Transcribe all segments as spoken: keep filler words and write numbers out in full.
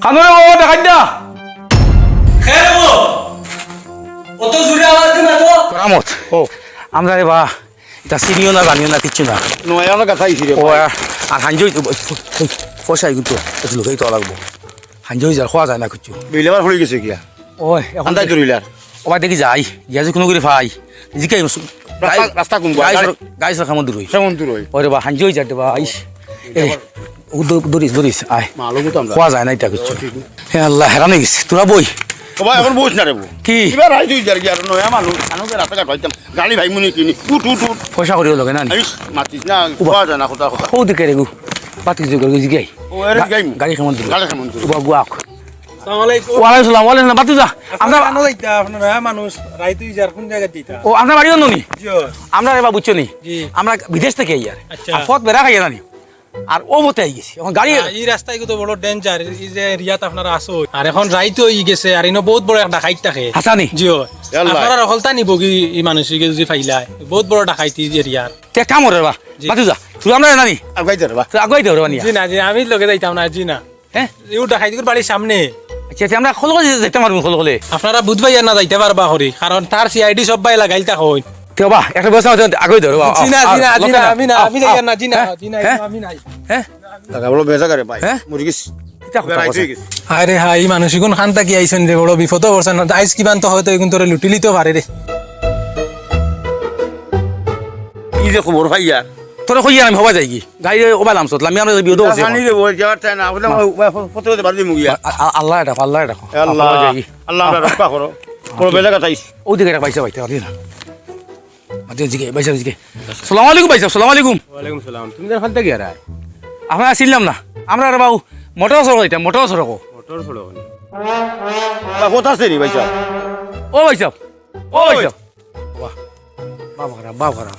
কানো রে ও, ডাকাইত দা। কে রে ও? অত জোরে আওয়াজ দি মাতো। করামত। ও। আমরা রে বা, ইতা চিনিও না, জানিও না, কিচ্ছু না। নয়া আমার কথা আইছি রে ও, ভাই। আর, আর হাঞ্জই, পয়সা কিন্তু একটু লুকাই তো লাগবো। হাঞ্জই যার খোয়া যায় না কিচ্ছু। বিল আবার পড়ি গেছে গিয়া। ওই, এখন আন্দাজ ধরিলার। ওবা দেখি যাই, গিয়া যে কোনো করে পাই। জিকাই, রাস্তা, গাই-, রাস্তা কোন গাই গাড়ি সর-, গাই সর খামো দূর হই। কেমন দূর হই? ওরে বা, হাঞ্জি হই যাতে বা, আইস। এ, ও দু-, দূরিস, দূরিস, আয়। মালুম তো আমরা। খোয়া যায় না এটা কিচ্ছু। ও, ঠিক না। হে আল্লাহ, হেরান হয়ে গেছে। তোরা বই। ও ভাই, এখন বইস না রে বউ। কি? এবার রাইত হয়ে যার কি আর নয়া মানুষ, কানো করে রাস্তাঘাট হইতাম। গাড়ি ভাই মুনি কিনি, উঠ, উঠ, উঠ। পয়সা করিও লগে না নি? আইস, মাতিস না, ও বা। খোয়া যায় না, কথা, কথা। ও দিকে রে গু। বাতি জোগাড় করে জিগাই। ও, এরে গা-, গাইমু। গাড়ি কেমন দিল? গাড়ি কেমন দিল? ও বা, গুয়াক। আসসালামু আলাইকুম। ওয়ালাইকুম সালাম, ওয়ালাইকুম সালাম। বাতিজা, আচ্ছা, আমরা কেন যাইতা? আপনারা মানুষ রাইত হই যার কোন জায়গা দিতা? ও, আপনার বাড়ি অন্য নি? জি, অয়। আমরা রে বা বুঝছো নি? জি। আমরা বিদেশ থেকে আইয়ার। আচ্ছা। আর পথ বেড়া খাইয়া জানি। আর ও পথে আই গেছি। এখন গাড়ি না, এই রাস্তায় কিন্তু বড় danger। এই যে এরিয়াত আপনারা আছো। আর এখন রাইত হই গেছে, আর ইনো বহুত বড় এক ডাকাইত থাকে। হাসানি? জি, অয়। ইয়াল্লা। আপনারা হকলতা নিব কি এই মানুষ যদি ফাইলায়? বহুত বড় ডাকাইতি এরিয়ার। তে কাম করে বা। জি। বাতিজা, তুই আমরা জানি। আগুয়াই ধরে বা। তুই আগুয়াই ধরে বা নিয়া। জি না, জি না, আমি লগে যাইতাম না, জি না। হ্যাঁ? ইউ ডাকাইতগুর বাড়ির সামনে। আচ্ছা, আচ্ছা, আমরা খলখলে যাইতে পারবো, খলখলে। আপনারা বুধ ভাইয়া না যাইতে পারবা করি, কারণ তার সিআইডি সব ভাই লাগাইল তা কই। তে বাবা, একটা ব্যবস্থা আছে, আগে ধরো, বাবা। জি না, জি না, আও, জি না, লোকে না, আমি না, আও, আমি যাইয়ার আও। না, জি না, হ্যাঁ? জি না, হ্যাঁ? আমি নাই। হ্যাঁ? দাদা বলো, বেজা করে ভাই। হ্যাঁ? মুরগিস। কিতা কথা বেড়াইতে কথা? হয়ে গেছে। হায় রে হায়, এই মানুষ ইগুন খান থাকি আইছইন রে, বড় বিপদে পড়ছইন। আইজ কিবান তো হয়তো ইগুন তোরে লুটি লিতেও পারে রে। কি যে খবর ভাইয়া? তোরে কইয়া আমি হবা যাই কি? গাড়ি ওবা লামছত, লামি আমরা বিপদে পড়ছি জানি এখন। রে, ওই যাওয়ার চাই না, ওটা না। ওই, ওই, ফটো হতে পারবি মুগিয়া। আ-, আ-, আল্লাহ রাখো, আল্লাহ রাখো। এ আল্লাহ, আল্লাহ রাখো। আল্লাহ আমরা রক্ষা করো। বড় বেলা কথা আইস। ওদিকে রে, বাইসা বাইতে, আদি না। আদি ওদিকে, বাইসা ওদিকে। সালাম আলাইকুম ভাইসাব, সালাম আলাইকুম। ওয়ালাইকুম সালাম। তুমি তার খান থাকি আর আয়? আমরা চিনলাম না। আমরা রে বাবু, মোটর সড়ক এটা, মোটর সড়ক। মোটর সড়ক নি? তা কথা আছে নি ভাইসাব? ও ভাইসাব, ও ওই। ভাইসাব। বাহ, বাপ খারাপ, বাপ খারাপ।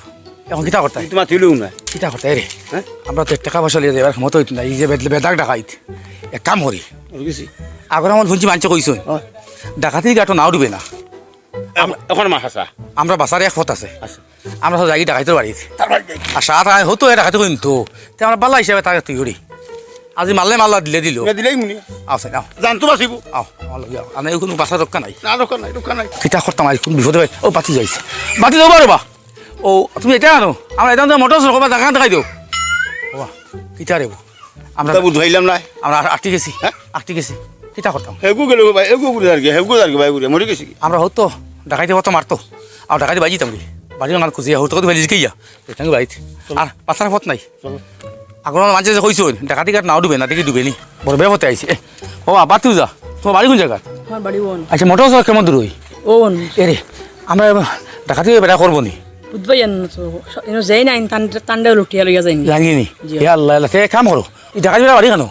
এখন কিতা করতায়? তোমার তুইলেও না। কিতা করতায় রে? হ্যাঁ? আমরা তো এক টাকা পয়সা লিয়ে যাইবার ক্ষমতা হইতো না। এই যে বেদ-, বেদাক ডাকাইত। এক কাম করি। বুঝছি। আগর আমার শুনছি মানছে কইছইন। হ্যাঁ। ডাকাতির ঘাটও নাও ডুবে না। এখন, এখন মাছ আসা। আমরা বাঁচার এক পথ আছে। আচ্ছা। আমরা তো যাই ডাকাইতর বাড়িত। তার বাড়ি যাই। আর সাত আয় হতো এ ডাকাতি কইন তো। তে আমরা বালা হিসাবে তাকে তুই করি। আজি মারলে মারলা, দিলে দিল। না দিলেই মুনি। আও, স্যার, আও। জান তো বাঁচিব। আও, আমার লগে আও। আমি কোনো বাঁচা রক্ষা নাই। না, রক্ষা নাই, রক্ষা নাই। কিতা করতাম আজ, কোন বিপদে ভাই? ও, বাতি যাইছে। বাতি যাবো রে বা। ও, তুমি এটা আনো। আমরা এটা আনতে মোটর সড়ক, বা জায়গা দেখাই দেও। বাবা, কিতা রে বা? আমরা তা বুঝাইলাম না। আমরা আট-, আটকে গেছি। হ্যাঁ? আটকে গেছি। কিতা করতাম? হেগু গেল ভাই, হেগু ঘুরে আর কি, হেগু আর কি ভাই ঘুরে, মরে গেছি। আমরা হতো, ডাকাইতে হতো মারতো। আর ডাকাইতে বাজি তাম। বাজি আমার খুঁজি, হতো কত ভেলিস গিয়া। তো তাঙ্গি বাইত। চলো। আর পাছার পথ নাই। চলো। আগর মাঝে যে কইছইন, ডাকাতি ঘাট নাও ডুবে না, দেখি ডুবে নি। বড় বেপথে আইছে। এ, বাবা, বাতিজা, তোমার বাড়ি কোন জায়গা? আমার বাড়ি ওন। আচ্ছা, মোটর সড়ক কেমন দূর হই? ওন। এ রে, আমরা ডাকাতি বেড়া করবো নি? বুঝবাই আর না তো। ইনো যাই না, ইন তান-, তান্ডা লুটিয়া লইয়া যাইনি। জানি নি? জি। হে আল্লাহ, আল্লাহ, তে কাম করো। এই ডাকাতি বেড়া বাড়ি কেন?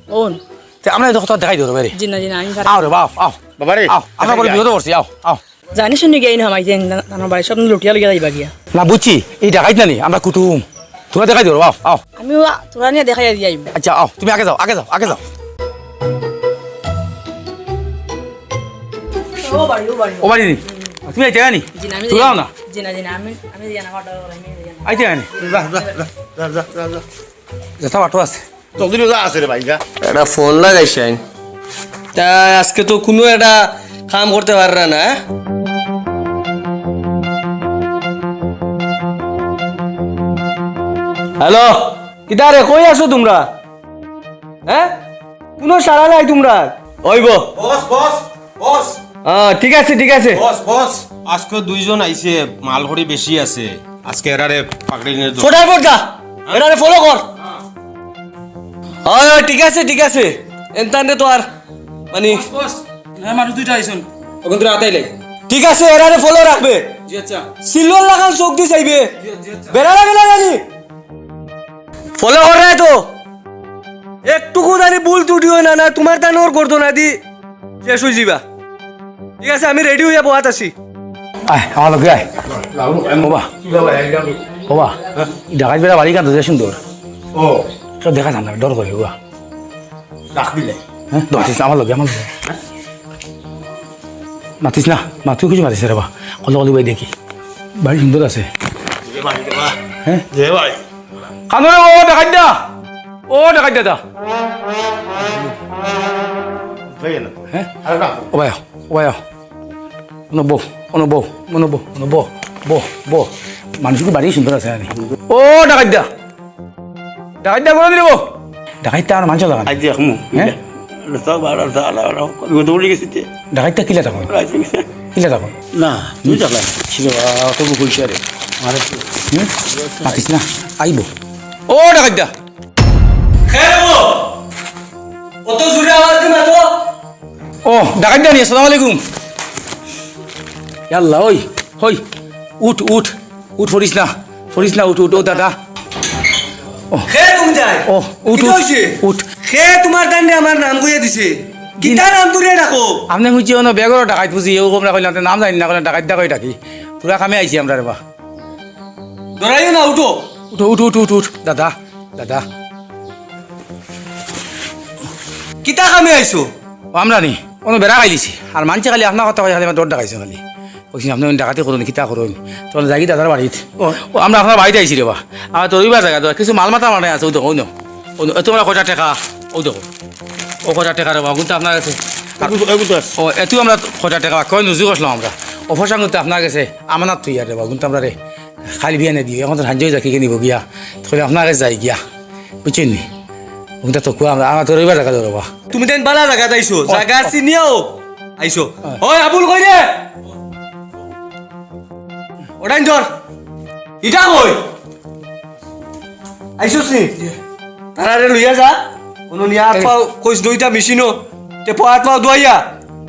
ওন। তে আমরা এই কথা দেখাই দিও রে। জি না, জি না, আমি পারি। আও রে, বাও, আও। বাবা রে। আও, আমরা বড় বিপদে পড়ছি, আও, আও। জানি শুনি গিয়া ইনো হামাই যে না, আমার বাড়ি সব লুটিয়া লইয়া যাইবা গিয়া। না বুঝছি, এই ডাকাইত না নি, আমরা কুটুম। তোরা দেখাই দিও, আও, আও। আমি ও তোরা নিয়ে দেখাই দিয়ে আইব। আচ্ছা, আও, তুমি আগে যাও, আগে যাও, আগে যাও। ও বাড়ি, ও বাড়ি। ও বাড়ি নি? তুমি আইতে নি? জি না, আমি তোরাও যাই না? জি না, জি না, আমি, আমি যাই না, আমার ডর করে, আমি যাই না। আইতে নি? যা, যা, যা, যা, যা, যা, যা। যেটা বাটো আছে। তকদিরও যা আছে রে ভাই, যা। একটা ফোন লাগাইছইন। তা আজকে তো কোনো একটা কাম করতে পাররা না, হ্যাঁ? হ্যালো, কিতা রে, কই আছো তোমরা? হ্যাঁ? কোনো সাড়া নাই তোমরা। ওইব। বস, বস, বস। হ্যাঁ, ঠিক আছে, ঠিক আছে। বস, বস, আজকে দুইজন আইছে, মাল করি বেশি আছে। আজকে এরারে পাকড়ি নিয়ে যাও। ফটাফট যা। এরারে ফলো কর। হয়, হয়, ঠিক আছে, ঠিক আছে। এনতানরে তো আর, মানে বস, বস, না, মানুষ দুইটা আইছইন। ওখান থেকে আতাইলে। ঠিক আছে, এরারে ফলো রাখবে। জি, আচ্ছা। সিলভার লাগান চোখ দি চাইবে। জি, জি, আচ্ছা। বেড়া লাগে না জানি। ফলো কর রে তো। একটুকু জানি ভুল ত্রুটি হয় না, না তোমার তানোর করতো না দি। শেষ হয়ে যাবা। ঠিক আছে, আমি রেডি হইয়া বহাত আছি। আয়, আমার লগে আয়। বাবা, বাবা, ডাকাত বেটা বাড়ি কান্দ যে সুন্দর। ও। তো দেখা যান না, ডর করে, বাবা। রাখবি লাই। হ্যাঁ, মাতিস না, আমার লগে, আমার লগে। মাতিস না, মা, তুই কিছু মাতিস না রে বা। কল কলি ভাই দেখি। বাড়ি সুন্দর আছে। যে বাড়ি রে বা। হ্যাঁ? যে বাড়ি। কানো রে, ও ডাকাত দা। ও ডাকাত দা। হ্যাঁ? ও ভাই, ও ভাই, অনো বও, অনো বও, অনো বও, অনো বও, বও, বও। মানুষ কি বাড়ি সুন্দর আছে নানি? ও ডাকাইত দা, ডাকাইত দা, কোন দিন বও? ডাকাইত দা আর মানষর লাখান। আইজ দেখমু। হ্যাঁ? ডাকাইত দা কিলা থাকইন? না, তুমি দেখলা। ছিল, অত বুক হইছে রে। মাতিস না, আইবো। ও ডাকাইত দা। কে রে বো? অত জোরে আওয়াজ দি মাতো। ও, ডাকাইত দা নি, আসসালামু আলাইকুম। ইয়াল্লা, ওই, ওই, উঠ, উঠ, উঠ, পড়িস না, পড়িস না, উঠ, উঠ, ও দাদা। ও। কে তুমি যাই? ও, উঠ, কিতা উঠ, হইছে? উঠ। কে তোমার দান্ডে আমার নাম কইয়া দিছে? কিতা নাম ধরে রাখো? আপনে বুঝছি অনো বেগর ডাকাইত বুঝি, এরকম রাখইলাম, নাম জানি না, কইলাম ডাকাইত দা কই ডাকি। পুরা কামে আইছি আমরা রে বা। ডরাইও না, উঠো। উঠো, উঠো, উঠো, উঠো, উঠো, দাদা, দাদা। কিতা কামে আইছো? ও, আমরা নি, অনো বেড়া খাইলিছি। আর মানষে খালি আপনার কথা কই, খালি আমার ডর দেখাইছে খালি। কইছি, আপনে ডাকাতি করইন, কিতা করইন? তখন যাই কি দাদার বাড়িত। ও। ও, আমরা আপনার বাড়িত আইছি রে বা। আমার তো রবিবার জাগা তো, কিছু মাল মাতা মানে আছে, ওই দেখো, ওই দেখো। ওই দেখো, এত আমরা কয়টা টেকা, ওই দেখো। ও কয়টা টেকা রে বা, কিন্তু আপনার কাছে। এগুলো, এগুলো তো আছে। ও, এত আমরা কয়টা টেকা, কয় নজু করলাম আমরা। ও ফসাং কিন্তু আপনার কাছে আমানত থইয়া রে বা, কিন্তু আমরা রে। খালি বিয়ানে দিও, এখন তো হাঞ্জই যাকি কিনিব গিয়া। তখন আপনার কাছে যাই গিয়া। বুঝছেন নি? ওটা তো কুয়া আমরা, আমার তো রবিবার জাগা ধরবা। তুমি দেন বালা জাগা যাইছো, ও, জাগা ও। চিনিও। আইছো। ও। ওই আবুল কই রে? ওটাই ধর। ইটা কই? আইছো সি? তারারে লইয়া যা। কোনো নিয়া হাত পাও, কইস দুইটা মেশিনও। তে পা হাত পাও ধুয়াইয়া।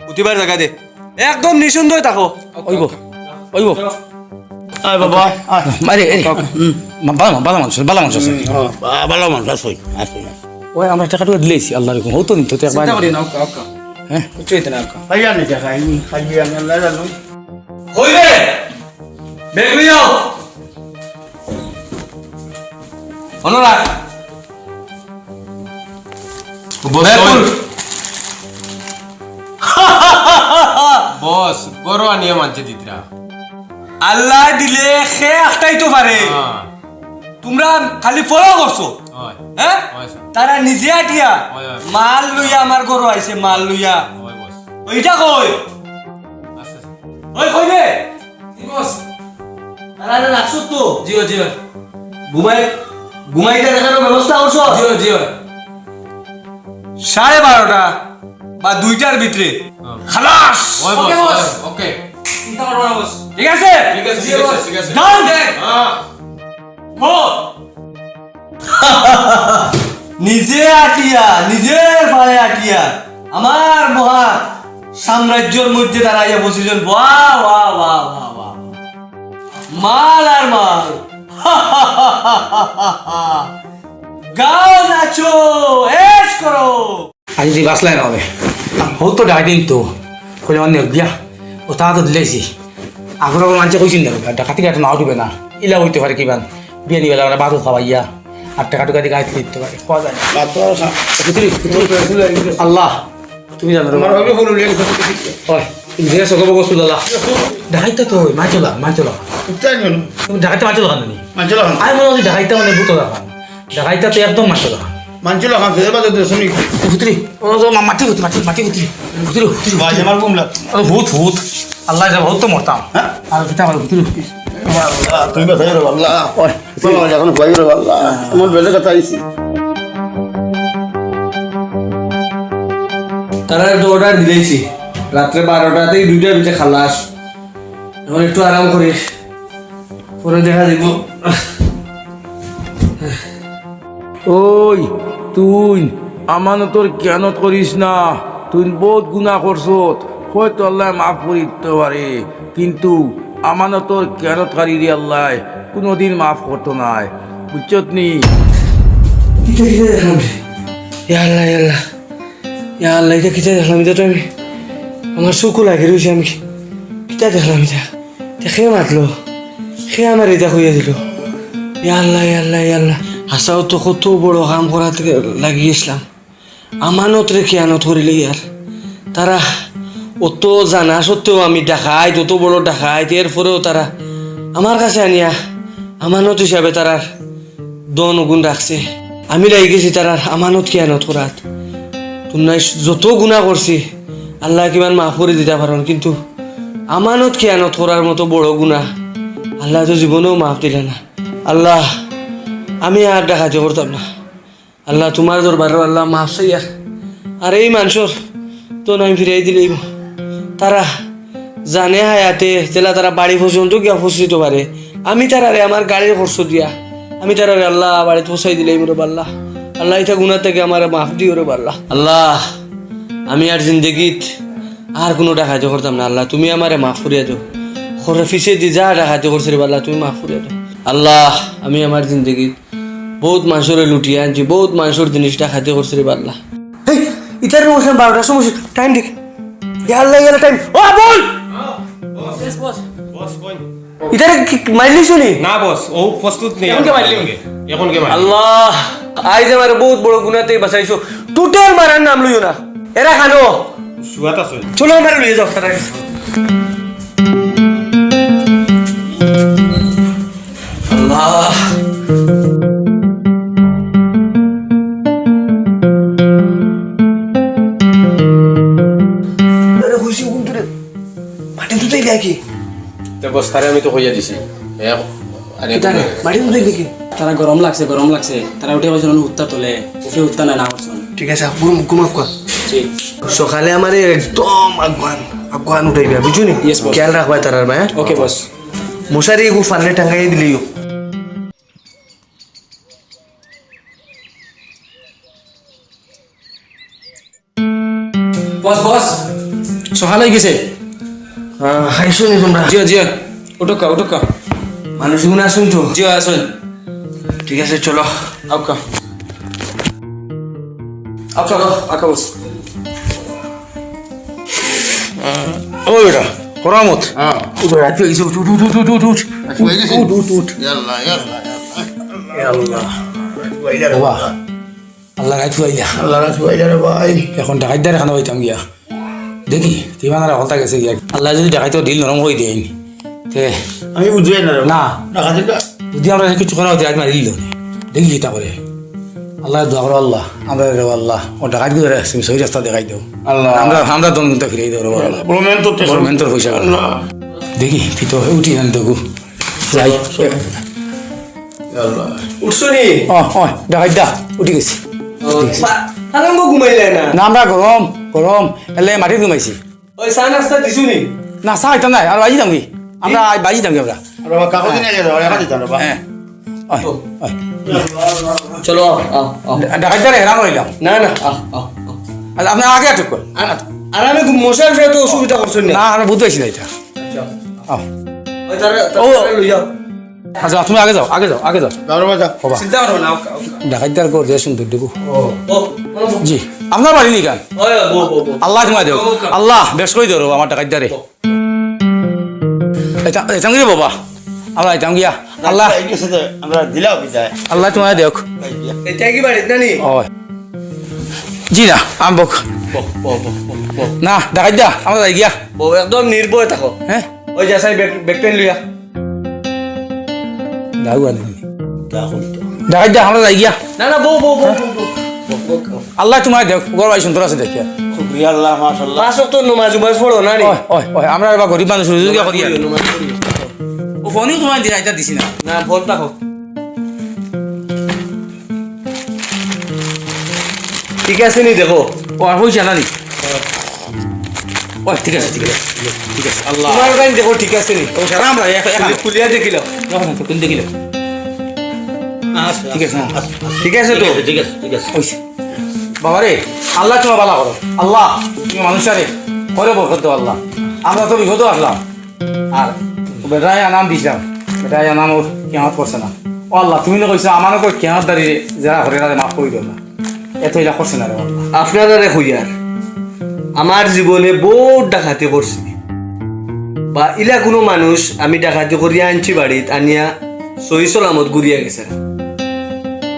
উঠিবার জাগা দে। একদম নিঃসন্দেহ থাকো। অইবো, অইবো। আয় বাবা, আয়। আরে, আরে, হুম, বালা, বালা মানুষ, বালা মানুষ আছে। হুম, ও, বা-, বালা মানুষ আছে, আছে, আছে। ওই আমরা টেকা টুকা দিলাইছি, আল্লাহর হুকুম। হতো নি তো, তো একবার চিন্তা করি না, ওকে, ওকে। হ্যাঁ? কিচ্ছু হইতো না, ওকে। খাইয়া নি দেখা, এই খাইয়া আমি আল্লাহ জানো। হইবে। বেগুইও। অনুরাগ। বস, বেকুল। বস, গরু আনিয়া মানষে দিতরা। আল্লাহ দিলে সে একটাই তো পারে। হ্যাঁ। তোমরা খালি ফলো করছো। হয়। হ্যাঁ? হয়, স্যার। তারা নিজে আটিয়া হয়, হয়। মাল লইয়া আমার ঘরো আইছে, মাল লইয়া। হয়, বস। ওইটা কই? আচ্ছা, স্যার। ওই কই রে? জি বস। আরে, আরে, রাখছো তো? জি, জি। ঘুমাই, ঘুমাইতে দেখার ব্যবস্থা করছো? জি, জি। সাড়ে বারোটা বা দুইটার ভিতরে হ্যাঁ। খালাস। ওই বস, ওকে, বস। ওই, ওকে। চিন্তা করবো না, বস। ঠিক আছে? ঠিক আছে, জি, ঠিক আছে, বস। ঠিক আছে। Done। হ্যাঁ। হো। নিজে আটিয়া, নিজের পায়ে আটিয়া, আমার মহা সাম্রাজ্যর মধ্যে তারা আইয়া বসিলেন। বাহ, বাহ, বাহ, বাহ, বাহ। মাল আর মাল। গাও, নাচো, এশ করো। আজি তুই বাঁচলাই না হবে। হো তো ডাইটিন তো। কইলে অন্য গিয়া। ও তা তো দিলাইছি। আগর আগর মানষে কইছেন না, ডাকাতি কাটা না উঠবে না। ইলা হইতে পারে কি বান? বিয়ানি বেলা আমরা বাদু খাওয়াইয়া। আর টাকা টুকা দিয়ে গাইতে দিতে পারে। খাওয়া যায় না। বাদ তো খা-, ভিতরে, ভিতরে। আল্লাহ, তুমি জানো রে আমার বাবা। হবে হলো লিয়ে গেছে। ওই, তুমি জিজ্ঞাসা করবো গোসল আল্লাহ। ডাকাইতে তো ওই, মাছ চলা, মাছ চলা। উঠতে আনি হলো। তুমি ডাকাইতে মাছ চলা খান নি? মাছ চলা খান। আমি মনে হয় ডাকাইতে মানে ভূত খান। ডাকাইতে তো একদম মাছ চলা খান। মাছ চলা খান, ফের বাদে দে শুনি। ভিতরে, ও তো মা-, মাটি ভিতরে, মাটি, মাটি ভিতরে। ভিতরে, ভিতরে, ভাই, ভিতরে। আমার ঘুম লাগ। আরে ভূত, ভূত। আল্লাহ যা ভূত তো মরতাম। হ্যাঁ? আর কিতা আমার ভিতরে। আল্লাহ, তুমি বাঁচাই রে আল্লাহ। ওই। বাবা, এখন ভয় রে আল্লাহ। এমন বেলে কথা আইছি। তারা তো অর্ডার দিলাইছি। রাত্রে বারোটা থেকে দুইটার ভিতরে খালাস। এখন একটু আরাম করি। পরে দেখা দিব। ওই, তুই আমানতর খিয়ানত করিস না। তুই বহুত গুনাহ করছত, হয়তো আল্লাহ মাফ করি দিতে পারে, কিন্তু আমানতর খিয়ানতকারীরে আল্লাহ কোনোদিন মাফ করতো নায়, বুঝছত নি? কিতা কিতা দেখলাম রে? ইয়া আল্লাহ, ইয়া আল্লাহ। ইয়া আল্লাহ, ইটা কিতা দেখলাম? ইটা তো আমি, আমার চকু লাগি রইছে, আমি কি-, কিতা দেখলাম ইটা? ইটা কে মাতলো? কে আমার ইটা কইয়া দিল? ইয়া আল্লাহ, ইয়া আল্লাহ, ইয়া আল্লাহ। হাছাউ তো কত বড় কাম করাত লাগি গেছলাম। আমানতরে খিয়ানত করিলে ইয়ার। তারা অত জানা সত্ত্বেও আমি ডাকাইত, অত বড় ডাকাইত, এরপরেও তারা আমার কাছে আনিয়া আমানত হিসাবে তারার ধন অগুন রাখছে। আমি লাগি গেছি তারার আমানত খিয়ানত করাত। যত গুনা করছি, আল্লায় কিমান মাফ করি দিতা পারইন, কিন্তু আমানত খিয়ানত করার মতো বড় গুনা আল্লায় তো জীবনেও মাফ দিলা না। আল্লাহ, আমি আর ডাকাতি করতাম না। আল্লাহ, তুমার দরবারো আল্লাহ মাফ চাইয়ার। আর এই মানষর তো নাই ফিরাই দিলাইমু। তারা জানে হায়াতে যেলা তারা বাড়ি পর্যন্ত গিয়া পৌঁছিতো পারে, আমি তারারে আমার গাড়ির খরচ দিয়া আমি তারারে আল্লাহ বাড়িত পৌঁছাই দিলাইমু রেবা আল্লাহ। আল্লাহ, ইতা গুনা থাকি আমারে মাফ দিও রেবা আল্লাহ। আল্লাহ, আমি আর জিন্দেগিত আর কুনু ডাকাতি করতাম না আল্লাহ, তুমি আমারে মাফ করিয়া দেও। খরে পিছেদি যা ডাকাতি করছি রেবা আল্লাহ, তুমি মাফ করিয়া দেও। আল্লাহ, আমি আমার জিন্দেগিত বউত মানষরে লুটিয়া আনছি, বউত মানষর জিনিস ডাকাতি করছি রেবা আল্লাহ। হেই, ইতার সময় বারোটার সময়, টাইম দেখ। ইয়া আল্লাহ, ইয়া আল্লাহ, টাইম। ও, বল! ইতারে কি মারলি শুনি? না বস, ও প্রস্তুত নেই। এখন কে মারলি? এখন কে মারলি? আল্লাহ, আইজ আমারে বউত বড় গুনা থাকি বাঁচাইছো। টোটাল মারার নাম লইও না। এরা খানো। শুয়াত আছে। চলো, আমারে লইয়া যাও, তারা। আল্লাহ। আরে, খুশি কোন তোরে? মাটি তো তাই দেখি। তে বস, তারে আমি তো কইয়া দিছি। এ, আরে, কিতা রে? মাটি তো তাই দেখি। তারা গরম লাগছে, গরম লাগছে। তারা উঠে কইছে, "উত্তা তোলে।" উঠে উত্তা না, না করছে। ঠিক আছে, পুরো মুখ মাফ কর। জি। সকালে আমারে একদম আগুয়ান, আগুয়ান উঠাইবা, বুঝছো নি? Yes, boss. খেয়াল রাখবা তারার, ভাই, হ্যাঁ? Okay, boss. মশারি এগু ফানলে টাঙ্গাই দিলেই হোক। বস, বস, সকাল হয়ে গেছে। আহ, খাইছো নি তোমরা? জি, জি। উঠোকা, উঠোকা। মানুষ গুণ আসুন তো? জি, আসুন। ঠিক আছে, চলো। আউকা। আউকা, আউকা, বস। ও বেটা, করামত। হ্যাঁ। উঠ, রাত হয়ে গেছে, উঠ, উঠ, উঠ। রাত হয়ে গেছে? উঠ, উঠ, উঠ। ইয়াল্লা, ইয়াল্লা, ইয়াল্লা। ইয়াল্লা। বাবা, আল্লাহ রাত ফুয়াইলা। আল্লাহ রাত ফুয়াইলা রে ভাই। এখন ডাকাইতদার খানো হইতাম গিয়া। দেখি, তুই বানার হকলতা গেছে গিয়া। আল্লাহ যদি ডাকাইতো দিল নরম হয়ে দেয়নি। তে আমি বুঝাই না রে। না। ডাকাতি না। যদি আমরা কিছু করা হতো, আজ মারি দিল। দেখি কিতা করে। আল্লাহ দোয়া করো, আল্লাহ। আমরা রে আল্লাহ। ও ডাকাত গুলো তুমি সহি রাস্তা দেখাই দাও। আল্লাহ। আমরা, আমরা দন গুনতে ফিরাই দাও রে আল্লাহ। বড় মেহনত তো বড় মেহনতর পয়সা। আল্লাহ। দেখি, তুই তো উঠি জানি তো গো। যাই। আল্লাহ। উঠছো নি? ও, ও, ডাকাত দা, উঠি গেছি। ও, পা-, পালঙ্গ ঘুমাইলে না? না, আমরা গরম, গরম। এলে মাটিত ঘুমাইছি। ওই চা নাস্তা দিছু নি? না, চা খাইতাম না, আর বাজি যামগি। আমরা আই বাজি যামগি আমরা। আর বাবা, কাগজ নিয়ে গেছে, ওরা খাতে জানো, বাবা। হ্যাঁ। ওই, ওই। চলো, আও, আও, আও। ডা-, ডাকাত দারে হেরান হইলাম। না, না, আও, আও, আও। আর আপনি আগে আটক কর। আর, আর আমি মশার সাথে অসুবিধা করছেন না? না, আমরা বুঝতে পারছি না এটা। আচ্ছা। আও। ওই তারা, ও। তারা লই যাও। আচ্ছা, তুমি আগে যাও, আগে যাও, আগে যাও। যাও রে বাবা, যাও। বাবা। চিন্তা করো না, ওকে, ওকে। ডাকাতদার ঘর যে সুন্দর দেখো। ও, ও, ও, ও। জি, আপনার বাড়ি নি কান? ওই, ওই, বউ, বউ, বউ। আল্লাহ তোমায় দেও। ও, ওকে। আল্লাহ, বেশ করে ধরো আমার ডাকাতদারে। ও। এটা, এটা কি রে বাবা? আমরা আইতাম গিয়া। আল্লাহ। এই গেছে যে আমরা দিলাও বিদায়। আল্লাহ তোমায় দেও। এই গিয়া। এটা কি বাড়িত না নি? ও। জি না, আমি বক। বউ, বউ, বউ, বউ, বউ। না, ডাকাতদা, আমরা যাই গিয়া। বউ, একদম নির্ভয় থাকো। হ্যাঁ? ওই যে সাই ব্যাগ, ব্যাগ পেন লইয়া। দাও আনে। দাও তো। ডাকাতদা, আমরা যাই গিয়া। না, না, বউ, বউ, বউ, বউ, বউ। বউ, বউ, বউ। আল্লাহ তোমায় দেও, ঘর বাড়ি সুন্দর আছে দেখিয়া। শুকরিয়া আল্লাহ, মাশাআল্লাহ। পাঁচ ওয়াক্ত নমাজ উমাজ পড়ো না নি? ওই, ওই, ওই, আমরা এবার গরিব মানুষ, রুজি রুজা করি আর। নমাজ পড়ি। ও ফোনও তোমায় দিরা, এটা দিছি না। না, ফোন থাকো। ঠিক আছে নি দেখো? ও, আর হইছে না নি? ও, ঠিক আছে, ঠিক আছে, ঠিক আছে, আল্লাহ। তোমার ওখানে দেখো, ঠিক আছে নি? ও, সারা আমরা এক, এক খুলি-, খুলিয়া দেখিল। দেখো না, তো কোন দেখিল? আচ্ছা, ঠিক আছে, হ্যাঁ। আচ্ছা, আচ্ছা। ঠিক আছে তো? ঠিক আছে, ঠিক আছে, ঠিক আছে। হইছে। বাবা রে, আল্লাহ তোমার ভালা করো। আল্লাহ, তুমি মানুষ আরে, করে বরকত দাও আল্লাহ। আমরা তো বিপদে আসলাম। আর বেটায় আনাম দিছিলাম, বেটায় আনাম ওর কিয়ামত করছে না। ও আল্লাহ, তুমি না কইছো, আমার ওপর কিয়ামত দাঁড়িয়ে যারা করে তাদের মাফ করে দিও না। এত ইলা করছে না রে আল্লাহ। আপনারারে কইয়ার, আমার জীবনে বহুত ডাকাতি করছি। বা ইলা কোনো মানুষ আমি ডাকাতি করিয়া আনছি বাড়িত, আনিয়া সহি সলামত ঘুরিয়া গেছে না।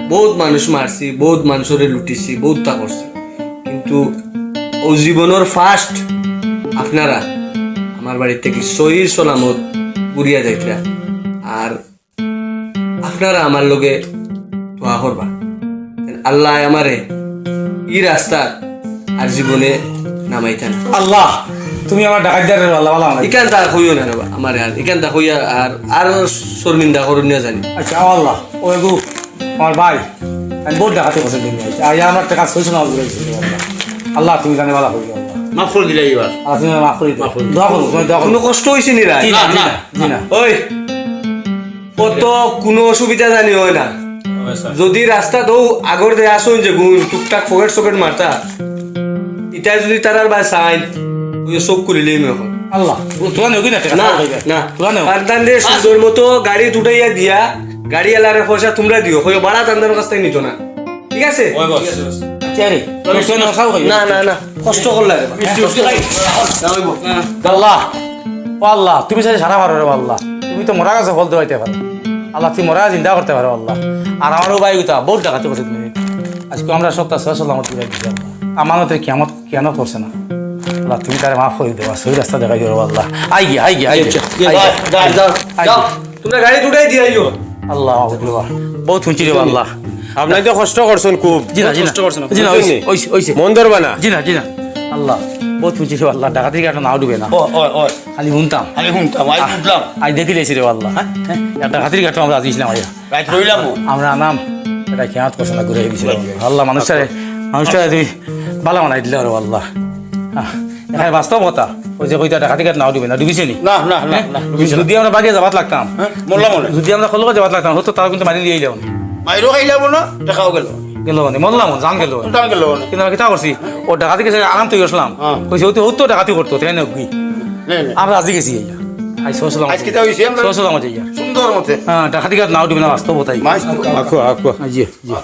বহুত মানুষ মারছি, বহুত মানুষরে লুটিছি, বহুত তা করছি। কিন্তু ও জীবনর first আপনারা আমার বাড়িত থাকি সহি সলামত ঘুরিয়া যাইতরা। আর আপনারা আমার লগে দোয়া করবা। আল্লাহ আমারে ই রাস্তার আর জীবনে নামাইতা না। আল্লাহ, তুমি আমার ডাকাতদারের আল্লাহ, ভালা বানাই। ইখান তা কইও না রে বা, আমারে আর ইখান তা কইয়া আর, আর শর্মিন্দা করো না জানি। আচ্ছা, ও আল্লাহ, ও এগু, আমার ভাই, আমি বহুত ডাকাতি করছি দুনিয়ায়। আইয়া আমার টেকা ছয়শো না ঘুরে দিছে, আল্লাহ। আল্লাহ, তুমি জানে ভালা করিও, আল্লাহ। মাফ করি দিলাও এবার। আল্লাহ, তুমি মাফ করি দিও। মাফ করি দিও। দোয়া করো, তুমি দোয়া করো। কুনু কষ্ট অইছে নি রে? জি না, না, জি না, না। জি না। ওই, অত কুনু অসুবিধা জানি অয় না। অয় স্যার। যদি রাস্তাত আগর যে আছইন যেগু টুকটাক পকেট সকেট মারতা, ইতায় যদি তারার বায় চাইন, ওই যে চোখ খুলিলেই মনে হয়। আল্লাহ, তোরা নেও কি না টেকা? না, না। তোরা নেও। পারতাম রে, সুন্দর মতো গাড়িত উঠাইয়া দিয়া, গাড়িআলারে পয়সা তুমরা দিও, কইও ভাড়া তান্দার কাছ থাকি নিতো না। ঠিক আছে? ওই বস। আচ্ছা রে, তোরা নেও, খাও খাইও। না, না, না, কষ্ট করলা রে বা। মিষ্টি উষ্টি খাই। না, ওই বস। আল্লাহ, ও আল্লাহ, তুমি চাইলে সারা পারো রে আল্লাহ। তুমি তো মরা গাছে ফল দেওয়াইতে পারো। আল্লাহ, তুমি মরা জিন্দা করতে পারো আল্লাহ। আর আমার ও ভাই উতা বহুত ডাকাতি করছে তুমি। আজকে আমরা সব তার সলামত ফিরাই দিছি আল্লাহ। আমানতের কিয়ামত, কিয়ামত করছে না। আল্লাহ, তুমি তারে মাফ করি দেও, সহি রাস্তা দেখাই দিও আল্লাহ। আই গিয়া, আই গিয়া, আই গিয়া, আচ্ছা, আই গিয়া, যাও, যাও, আই যাও। গিয়া। তোমরা গাড়ি উঠাই দিয়া আইও। আল্লাহ, আল্লাহ। বহুত হুনছি রে আল্লাহ। আপনারা তো কষ্ট করছেন খুব। জি না, জি না। কষ্ট করছেন। জি না, বুঝছেন নি? ওইসে, ওইসে। মন ধরবা না। জি না, জি না। আল্লাহ, বহুত হুনছি রে আল্লাহ। ডাকাতির ঘাটে নাও ডুবে না। ও, ও, ও। খালি হুনতাম। খালি হুনতাম, আই আহ, বুঝলাম। আই দেখি লেছি রে আল্লাহ। হ্যাঁ? হ্যাঁ? ডাকাতির ঘাটে আমরা আজিছিলাম আইয়া। রাইত রইলাম ও। আমরা আনাম, এটা খেয়াত করছে না, ঘুরে দিছে। আল্লাহ, মানুষটারে, মানুষটারে তুই ভালা বানাই দিলে আরো আল্লাহ। আহ, এখানে বাস্তব কথা, ওই যে কইতা ডাকাতি ঘাট নাও ডুবে না, ডুবিছে নি? না, না, না, হ্যাঁ? না, ডুবিছে না। যদি আমরা বাগে যাবাত লাগতাম, হ্যাঁ? মরলাম মনে। যদি আমরা কলকে যাবাত লাগতাম, হয়তো তারা কিন্তু মারি লিয়ে যাও। মাইরও খাইলাম না, টেকাও গেল। গেল মানে, মরলাম, জান গেল। জান গেল মানে। কিন্তু আমরা কিতা করছি? ও ডাকাতি গেছে, আরাম তো গেছিলাম। হ্যাঁ। কইছে, "ও তো, ও তো ডাকাতি করতো, তাই না কি?" নেই, নেই। আমরা রাজি গেছি, আইয়া। আই, সহজ সলামত। আজকে তো হইছে আমরা সহজ সলামত আইয়া। সুন্দর মতে। হ্যাঁ, ডাকাতি ঘাট নাও ডুবে না, বাস্তব তাই। মাছ তো আখো, আখো। জি, জি।